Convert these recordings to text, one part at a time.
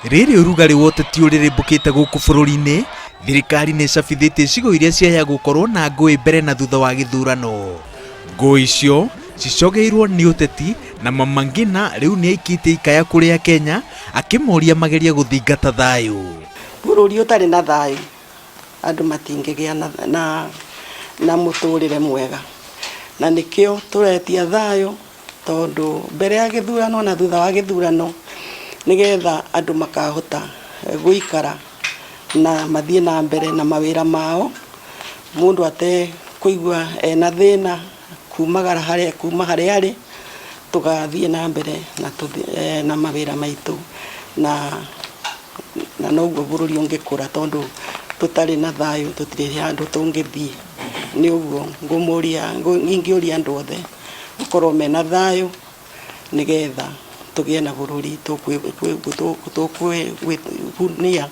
Rĩrĩ ũrugarĩ wa ũteti ũrĩrĩmbũkĩte gũkũ bũrũri-inĩ, thirikari nĩ ĩcabithĩtie icigo iria ciaya gũkorwo na ngũĩ mbere na thutha wa gĩthurano. Ngũĩ icio cicogeirwo nĩ ũteti na Mama Ngina rĩu nĩ aikĩtie ikaya kũrĩ Akenya akĩmoria magerie gũthingata thayũ. Bũrũri ũtarĩ na thayũ andũ matingĩgĩa na, na, na mũtũrĩre mwega, na nĩkĩo tũretia thayũ tondũ mbere ya gĩthurano na thutha wa gĩthurano nĩgetha andũ makahota gũikara na mathiĩ na mbere na mawĩra mao, mũndũ atekũigua ena thĩna kumagara harĩa kuma harĩa arĩ, tũgathiĩ na mbere na, na mawĩra maitũ na na noguo bũrũri ũngĩkũra tondũ tũtarĩ na thayũ tũtirĩ handũ tũngĩthiĩ. Nĩ ũguo ngũmũria, ingĩũria andũ othe gũkorwo mena thayũ nĩgetha tũgĩe na bũrũri tũkwĩgunia,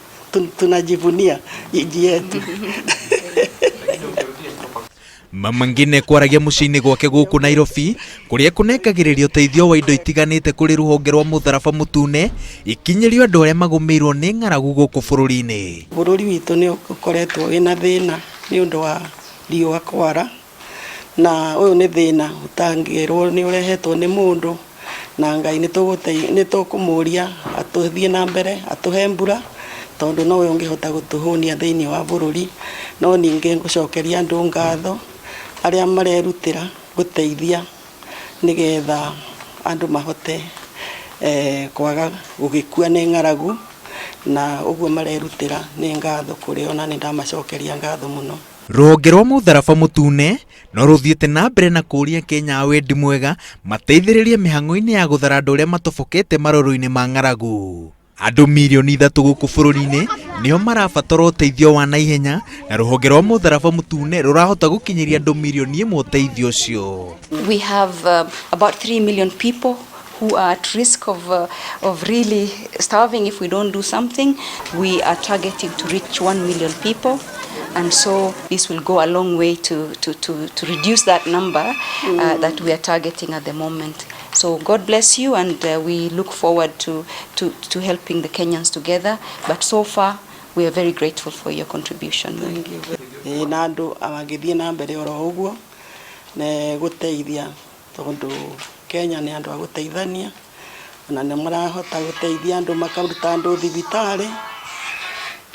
tunajivunia nchi yetu. Mama Ngina kwaragia mũciĩ-inĩ gwake gũkũ Nairobi kũrĩa kũnengagĩrĩria ũteithio wa indo itiganĩte kũrĩ rũhonge rwa mũtharaba mũtune ikinyĩrio andũ arĩa magũmĩirwo nĩ ng'aragu gũkũ bũrũri-inĩ. Bũrũri witũ nĩ ũkoretwo wĩna thĩna nĩ ũndũ wa riũa kwara, na ũyũ nĩ thĩna ũtangĩrwo nĩ ũrehetwo nĩ mũndũ, na Ngai nĩ tũkũmũria atũthiĩ na mbere atũhe mbura tondũ nowe ũngĩhota gũtũhũnia thĩinĩ wa bũrũri. No ningĩ ngũcokeria andũ ngatho arĩa marerutĩra gũteithia nĩgetha andũ mahote kwaga gũgĩkua nĩ ng'aragu, na ũguo marerutĩra nĩ ngatho kũrĩ o na nĩ ndamacokeria ngatho mũno. Rũhonge rwa mũtharaba mũtune no rũthiĩte na mbere na kũũria Kenya a wendi mwega mateithĩrĩrie mĩhang'o-inĩ ya gũthara andũ arĩa matobokete marũrũ-inĩ ma ng'aragu. Andũ mirioni 3 gũkũ bũrũri-inĩ nĩo marabatara ũteithio wa naihenya na rũhonge rwa mũtharaba mũtune rũrahota gũkinyĩria andũ mirioni 1 ũteithio ũcio. We have about 3 million people who are at risk of really starving if we don't do something. We are targeting to reach 1 million people, and so this will go a long way to reduce that number that we are targeting at the moment. So God bless you, and we look forward to helping the Kenyans together. But so far, we are very grateful for your contribution. Thank you. Ĩĩ, na andũ magĩthiĩ na mbere oro ũguo na gũteithia tondũ Kenya nĩ andũ a gũteithania ona nĩ marahota gũteithia andũ makaruta andũ thibitarĩ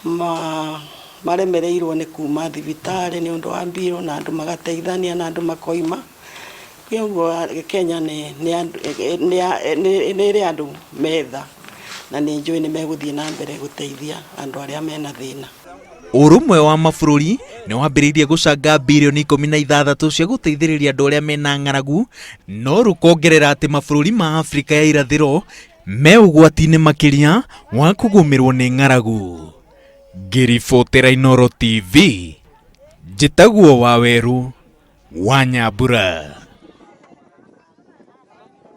ma maremereirwo nĩ kuma thibitarĩ nĩ ũndũ wa mbirũ na andũ magateithania na andũ makoima. Kwoguo Kenya nĩ nĩ ĩrĩ andũ metha na nĩ njũĩ nĩ megũthiĩ na mbere gũteithia andũ arĩa mena thĩna. Ũrũmwe wa mabũrũri nĩ wambĩrĩirie gũcanga birioni 16 cia gũteithĩrĩria andũ arĩa mena ng'aragu, no rũkongerera atĩ mabũrũri ma Afrika ya irathĩro me ũgwati-inĩ makĩria wa kũgũmĩrwo nĩ ng'aragu. Ngĩribotera Inooro TV, njĩtagwo Wawerũ wa Nyambura.